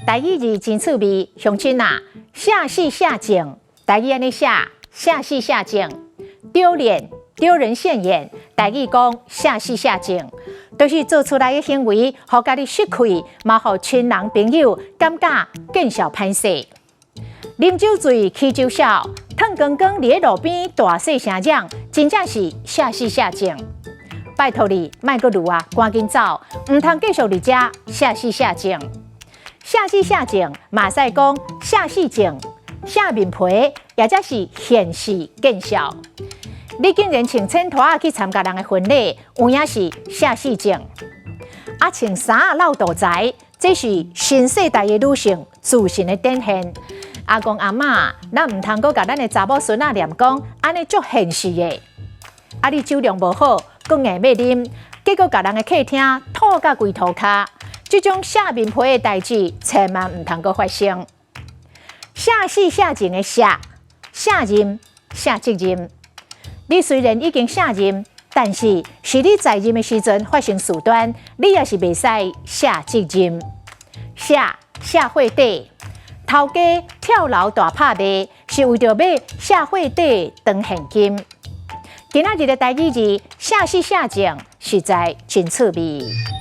台語字真趣味，鄉親啊，卸死卸證，台語按呢寫，卸死卸證，丟臉，丟人現眼，台語講卸死卸證，就是做出來的行為，予家己失氣，嘛予親人朋友感覺見笑歹勢。啉酒醉，起酒痟，褪光光佇咧路邊大細聲嚷，真正是卸死卸證。拜託你，莫閣攄啊，趕緊走，毋通繼續佇遮卸死卸證。卸死卸證，嘛會使講卸死證、卸面皮，也則是現世見笑。你竟然穿千拖仔去參加人的婚禮，有影是卸死證。啊，穿衫仔落肚臍，這是新世代的女性自信的展現。阿公阿嬤，咱毋通閣共咱的查某孫仔念講，按呢足現實的。啊，你酒量無好，閣硬欲啉，結果共人的客廳吐甲規塗跤。這種卸面皮的代誌，千萬毋通閣發生。卸死卸證的卸，卸任，卸責任。你雖然已經卸任，但是是你在任的時陣發生事端，你也是袂使卸責任。卸社會底，頭家跳樓大拍賣，是為著欲社會底當現金。今仔日的台語字，卸死卸證，實在真趣味。